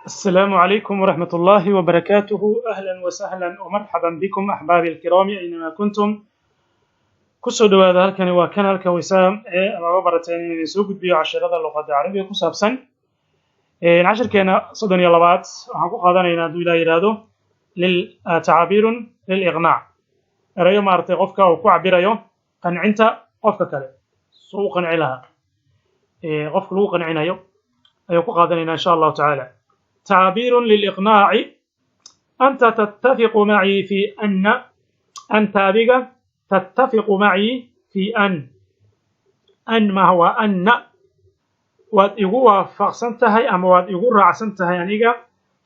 السلام عليكم ورحمة الله وبركاته. أهلا وسهلا ومرحبا بكم أحبابي الكرام أينما كنتم. Kusoo dhawaada, halkani waa kanaalka Wisaam ee amaga barateen in idin soo gudbiyo casharada luqadda Carabiga ku saabsan. Cashirkeena 32aad waxaan ku qaadanaynaa, hadduu Ilaah yidhaahdo, تعابير للإقناع, erayo maaragtay qofka uu ku cabirayo qancinta qofka kale, suu u qanci lahaa qofka lagu qancinayo ayaan ku qaadanaynaa, insha Allahu tacaala. تعابير للإقناع. أنت تتفق معي في أن, أنت adiga, تتفق معي في أن, أن ما هو أن, waad igu waafaqsan tahay ama waad igu raacsan tahay aniga,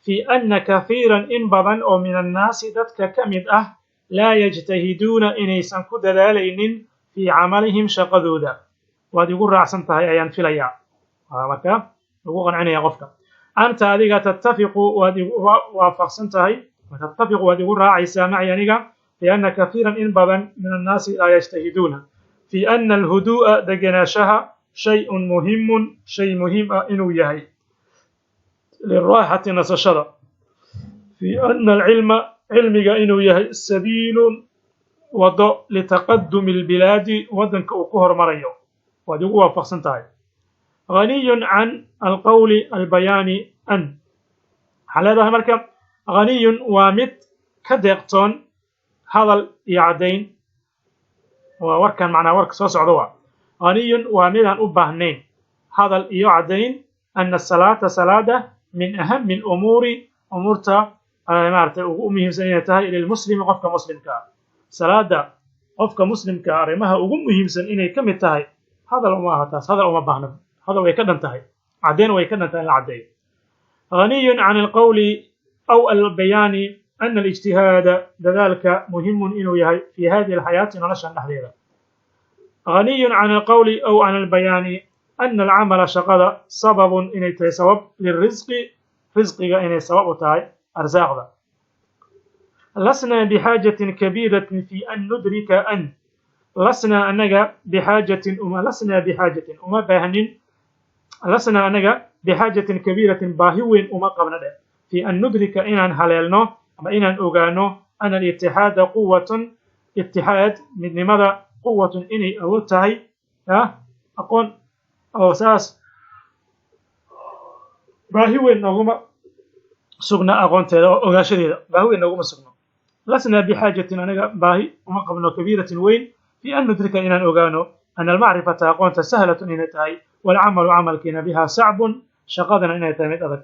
في أن كثيرا in badan oo من الناس dadka ka mid ah, لا يجتهدون inaysan ku dadaalaynin, في عملهم shaqadooda. Waad igu raacsan tahay ayaan filayaa. Marka lagu qancinaya qofka, أنت adiga, تتفق waad igu waafaqsan tahay, تتفق waad igu raacaysaa, معي aniga, في أن كثيرا in badan, من الناس لا يجتهدون. في أن الهدوء degenaanshaha, شيء مهم shay muhiim ah inuu yahay, للراحة nasashada. في أن العلم cilmiga inuu yahay, سبيل wado, لتقدم البلاد waddanka uu ku hormarayo. Waad igu waafaqsan tahay. غني عن القول البيان أن, waxaa leedahay marka, غني waa mid ka deeqtoon hadal iyo caddayn, waa warkan, macnaa warka soo socda waa غني waa midaan u baahnayn hadal iyo caddayn, أن الصلاة salaada, من أهم الأمور umuurta maaragtay ugu muhiimsan inay tahay, للمسلم qofka muslimka ah. Salaada qofka muslimka arrimaha ugu muhiimsan inay ka mid tahay, hadal uma aha taas, hadal uma baahna, hadal way ka dhan tahay, caddayn way ka dhan tahay in la caddeeyo. غني عن القول أو البيان أن الاجتهاد dadaalka, مهم inuu yahay, في هذه الحياة noloshan dhexdeeda. غني عن القول أو عن البيان أن العمل shaqada, سبب inay tahay sabab, للرزق risqiga inay sabab u tahay, arsaaqda. لسنا بحاجة كبيرة في أن ندرك أن, لسنا anaga, بحاجة uma, لسنا بحاجة uma baahnin, لسنا anaga, بحاجة كبيرة baahi weyn uma qabna dheh, في أن ندرك inaan haleelno ama inaan ogaano, أن الاتحاد قوة, اتحاد midnimada, قوة inay awood tahay, aqoon oo saas baahi weyn nooguma sugna, aqoonteeda oo ogaashadeeda baahi weyn nooguma sugno. لسنا بحاجة anaga baahi uma qabno, كبيرة weyn, في أن ندرك inaan ogaano, أن المعرفة aqoonta, سهلة inay tahay, والعمل camalkiina, بها صعب shaqadana inay tahay mid adag.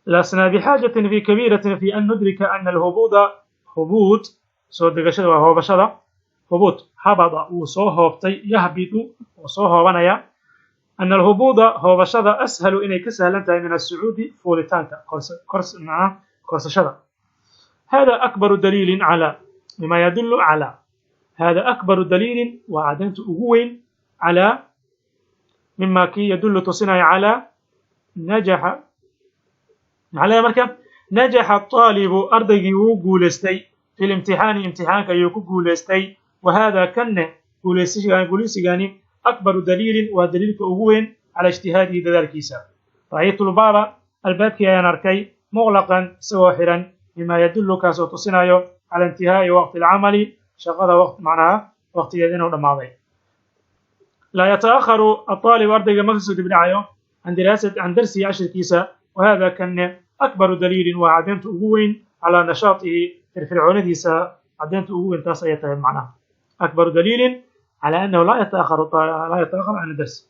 لسنا بحاجة في كبيرة في أن ندرك أن الهبوط, هبوط soo degashada waa hoobashada, هبوط هبط wuu soo hoobtay, يهبط wuu soo hoobanaya, أن الهبوط hoobashada, أسهل inay ka sahlan tahay, من الصعود fuulitaanka, macnaha korsashada. هذا أكبر دليل على مما يدل على, هذا أكبر دليل waa caddaynta ugu weyn, على مما kii, يدل tusinaya, على نجح maxaa leeyahay marka, نجح الطالب ardaygii wuu guulaystay, في الامتحان imtixaanka ayuu ku guulaystay, وهذا kanne guulaysigani, أكبر دليل waa daliilka ugu weyn, على اجتهاده dadaalkiisa. رأيت الباب albaabkii ayaan arkay, مغلقا isagoo xiran, مما يدل kaasoo tusinayo, على انتهاء وقت العمل shaqada waqt macnaha waqtigeeda inuu dhammaaday. لا يتأخر الطالب ardayga ma kasoo dibdhacayo, عن دراسة عن درسه cashirkiisa, وهذا kanne, أكبر دليل waa caddeynta ugu weyn, على نشاطه firfircoonadiisa caddeynta ugu weyn taas ayay tahay, macnaha أكبر دليل على أنه لا يتأخر, لا يتأخر عن الدرس.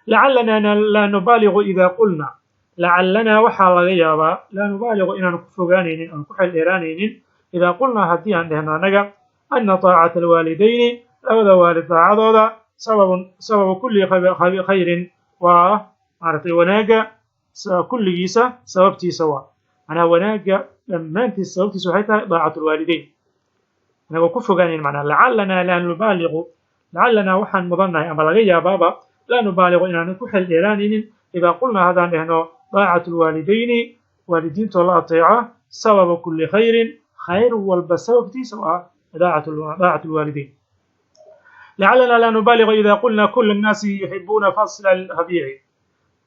لعلنا لا نبالغ إذا قلنا, لعلنا waxaa laga yaabaa, لا نبالغ inaan ku fogaanaynin aan ku xel dheeraanaynin, إذا قلنا haddii aan dhehno annaga, أن طاعة الوالدين labada waalid daacadooda, سبب سبب كل خير waa maaragtay wanaagga kulligiisa sababtiisa, waa macnaha wanaagga dhammaantiisa sababtiisa waxay tahay طاعة الوالدين. Anagoo ku fogaanayn macnaha, لعلنا لا نبالغ, لعلنا waxaan mudannahay ama laga yaabaaba, لا نبالغ inaanan ku xel dheeraanaynin, إذا قلنا haddaan dhehno, طاعة الوالدين waalidiintoo la ateeco, سبب كل خير khayr walba sababtiisa waa طاعة الوالدين. لعلنا لا نبالغ إذا قلنا كل الناس يحبون فصل الربيع.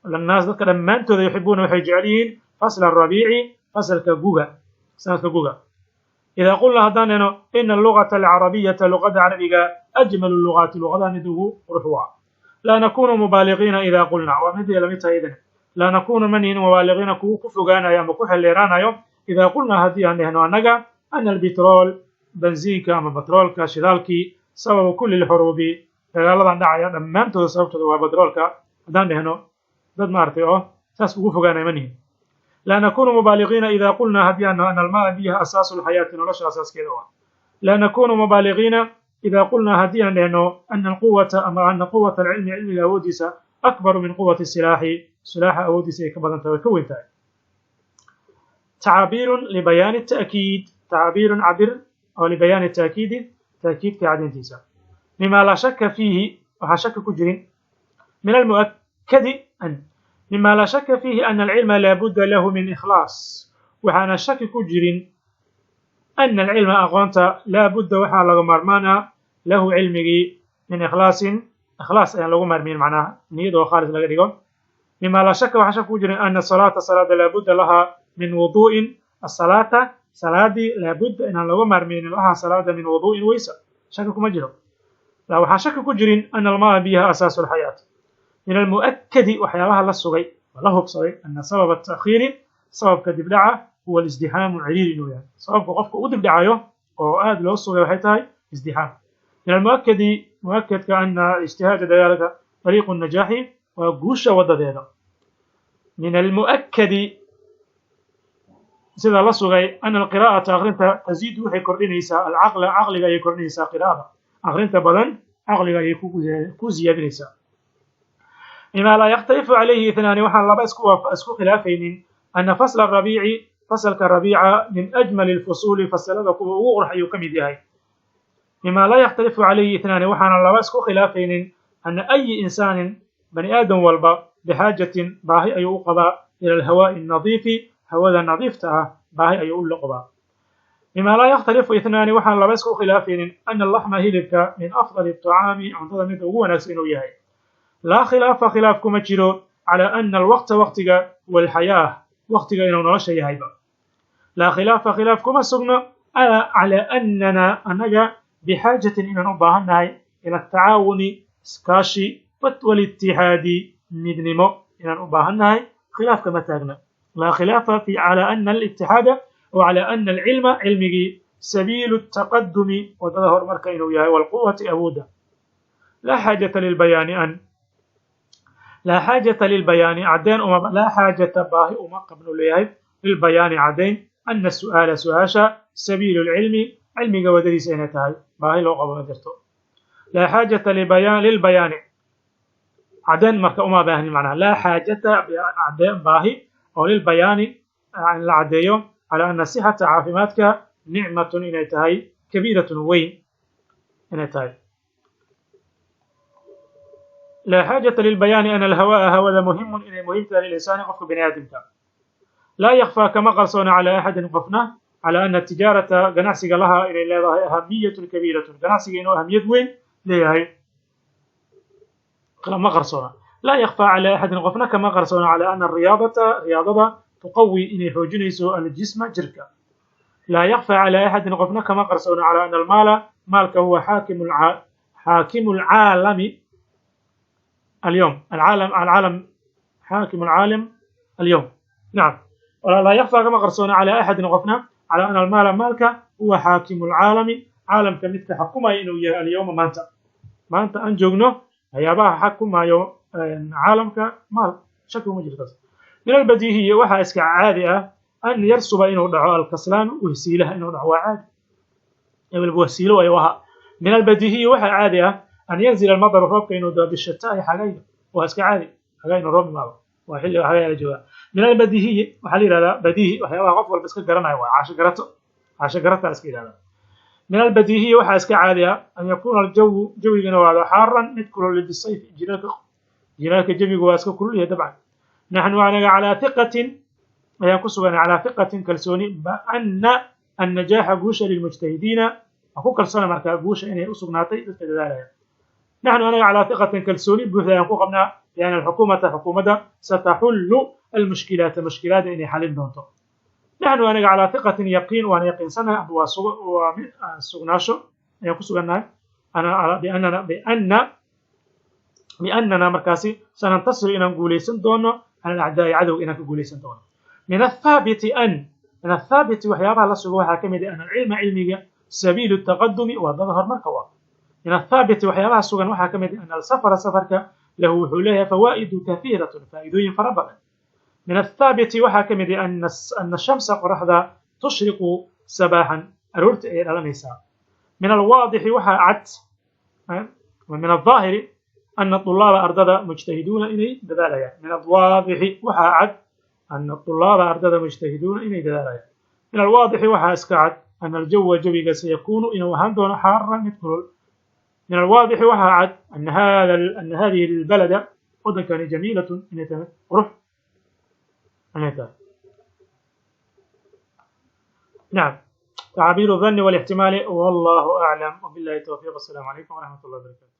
Annaas dadka dhammaantooda yuxibuuna waxay jecel yihiin fasla rabiici, fasalka guga, sanadka guga. Idaa qulnaa haddaan dhehno ina allugata alcarabiyata, luqada carabiga, ajmalu lugaati, luqadaha mid ugu qurux waa. Laa nakunu mubaaliqiina idaa qulnaa, waa mid lamid tahay idan. Laa nakunu manihin mubaaliqiina, kuwa ku fogaanayo ama ku xeleeraanayo, idaa qulnaa haddii aan dhehno annaga ana albitrool, benziinka ama batroolka, shidaalkii, sababu kulli lxuruubi, dagaaladan dhacaya dhammaantooda sababtooda waa batroolka haddaan dhehno, dad maaragtay oo saas ugu fogaanaya manihin. Laa nakunu mubaaliqiina idaa qulnaa haddii aan ana almaa, biyaha, asaasu lxayaati, nolosha asaaskeeda waa. Laa nakunu mubaaliqiina idaa qulnaa haddii aan dhehno ana alquwata ama ana quwata alcilmi, cilmiga awooddiisa, akbaru min quwati silaaxi, silaaxa awooddiisa ay ka badan tahay, way ka weyn tahay. Tacaabiirun libayaani ta'kiid, tacaabiirun cabir oo libayaani ta'kiidi, ta'kiidka cadintiisa. Mima laa shaka fiihi, waxaa shaka ku jirin, min almu'akkadi an mima laa shaka fiihi ana alcilma laabudda lahu min ikhlaas, waxaana shaki ku jirin ana alcilma, aqoonta, laabudda waxaa laga maarmaan ah lahu, cilmigii, min ikhlaasin, ikhlaas ayaan lagu maarmiyin, macnaha niyad oo khaalis laga dhigo. Mima laa shaka, waxaa shaki ku jirin, ana salaata, salaada, laabudda lahaa min wuduu'in, asalaata, salaadii, laabudda inaan laga maarmeynin lahaa, salaada, min wuduu'in, weysa, shaki kuma jiro. Waxaa shaki ku jirin ana almaa, biyaha, asaasu alxayaat. Min almu'akkadi, waxyaabaha la sugay oo la hubsaday, ana sababa ta'khiiri, sababka dibdhaca, huwa alisdixaamu, ciriiri inuu yahay sababka qofka u dibdhacayo oo aad loo sugay waxay tahay isdixaam. Min almu'akkadi, mu'akkadka, ana ijtihaada, dagaalka, dariiqu najaaxi, waa guusha wadadeeda. Min almu'akkadi, sida la sugay, ana alqiraa'ata, akrinta, taziidu, waxay kordhinaysaa, alcaqla, caqliga ayay kordhinaysaa. Qiraa'ada, akrinta badan, caqliga ayay ku ziyaadinaysaa. Mima laa yakhtalifu calayhi ithnaani, waxaan laba isku khilaafaynin, ana fasla rabiici, fasalka rabiica, min ajmali alfusuuli, fasalada kuwa ugu qurux ayuu ka mid yahay. Mima laa yakhtalifu calayhi ithnaani, waxaana laba isku khilaafaynin, ana ayi insaanin, bani aadam walba, bixaajatin, baahi ayuu u qabaa, ila alhawaa'i annadiifi, hawada nadiifta ah baahi ayuu u qabaa. Mima laa yakhtalifu ithnaani, waxaan laba isku khilaafaynin, ana allaxma, hilibka, min afdali aطacaami, cuntada midda ugu wanaagsan inuu yahay. Laa khilaafa, khilaaf kuma jiro, calaa ana alwaqta, waqtiga, huwa alxayaah, waqtiga inuu nolosha yahayba. Laa khilaafa, khilaaf kuma sugno, calaa annana, annaga, bixaajatin, inaan u baahan nahay, ila atacaawuni, iskaashi, walitixaadi, midnimo inaan u baahan nahay, khilaaf kama taagna. Laa khilaafa fi calaa ana alitixaada wa calaa ana alcilma, cilmigii, sabiilu taqadumi, wadada horumarka inuu yahay, walquwati, awoodda. Laa xaajata lilbayaani an laa xaajata lilbayaani, caddeyn uma, laa xaajata, baahi uma qabno leeyahay, lilbayaani, caddayn, ana su'aala, su-aasha, sabiilu lcilmi, cilmiga wadadiisa inay tahay, baahi loo qabo ma jirto. Laa xaajata lilbayaani, caddeyn marka uma baahnin, macnaha laa xaajata, caddeyn baahi oo lilbayaani in la caddeeyo, calaa ana sixata, caafimaadka, nicmatun, inay tahay, kabiiratun, weyn inay tahay. Laa xaajata lilbayaani ana alhawaa, hawada, muhimun, inay muhiim tahay, lilinsaani, qofka bani aadamka. Laa yakfaa, kama qarsoona, calaa axadin, qofna, calaa ana tijaarata, ganacsiga, lahaa, inay leedahay, ahamiyatun kabiiratun, ganacsiga inuu ahamiyad weyn leeyahay ma qarsoona. Laa yakfaa calaa axadin, qofna kama qarsoona, calaa ana ariyaadata, riyaadada, tuqawi, inay xoojinayso, aljisma, jirka. Laa yakfaa calaa axadin, qofna kama qarsoona, calaa ana almaala, maalka, huwa xaakimu alcaalami اليوم، العالم، العالم، حاكم العالم اليوم. نعم، لا يخفى، كما قرصونا، على أحد، قفنا، على أن المال، مالك، هو حاكم العالم، caalamka midka xakumaya inuu yahay, alyawma, maanta, maanta aan joogno, waxyaabaha xakumayo caalamka maal, shaki uma jirto taas. Min albadiihiyi, waxaa iska caadi ah, an yarsuba, inuu dhaco, alkaslaanu, wahsiilaha inuu dhaco waa caadi, ebel wahsiilo ayuu ahaa. Min albadiihiyi, waxaa caadi ah, an yanzila almadaru, roobka inuu dao, bishitaa'i, xagayga, waa iska caadi xagay inuu roob imaado, waa xilli xagay la joogaa. Min albadiihiyi, waxaa la yidhahdaa badiihi waxyaabaha qof walba iska garanayo, waa caasho garato, caasho garata iska yidhahdaa. Min albadiihiyi, waxaa iska caadi ah, an yakuuna aljawu, jawigana waado, xaaran, mid kulul, bisayf, jilaalka, jilaalka jawigu waa iska kulul yahay dabcan. Naxnu, anaga, calaa hiqatin ayaan ku suganay, calaa hiqatin, kalsooni, ana annajaaxa, guusha, lilmujtahidiina, waan ku kalsoona markaa guusha inay u sugnaatay dadka dadaalaya. نحن anaga على ثقة kalsooni buuxda ayaan ku qabnaa بأن الحكومة xukuumadda ستحل المشكلات mushkilaada inay xalin doonto. نحن anaga على ثقة yaqiin waan yaqiinsanahay amba waa mid sugnaasho ayaan ku sugannahay ana بأننا بأننا markaasi سننتصر inaan guulaysan doono على الأعداء cadowga inaan ka guulaysan doono. من الثابت أن من الثابت waxyaabaha la sugo waxaa ka mid ah أن العلم cilmiga سبيل التقدم wadada horumarka waa. من الثابت waxyaabaha sugan waxaa ka mid ah أن السفر safarka له wuxuu leeyahay فوائد كثيرة faa'iidooyin fara badan. من الثابت waxaa ka mid ah أن الشمس qoraxda تشرق صباحا aroorta ayay dhalanaysaa. من الواضح waxaa cad من الظاهر أن الطلاب ardada مجتهدون inay dadaalayaan. من الواضح waxaa cad أن الطلاب ardada مجتهدون inay dadaalayaan. من الواضح waxaa iska cad أن الجو jawiga سيكون inuu ahaan doono حارا mid kulul. من الواضح waxaa cad أن هذه البلد waddankani جميلة inay tahay qurux inay tahay. نعم، تعابير الظن والاحتمال. والله أعلم وبالله التوفيق. السلام عليكم ورحمة الله وبركاته.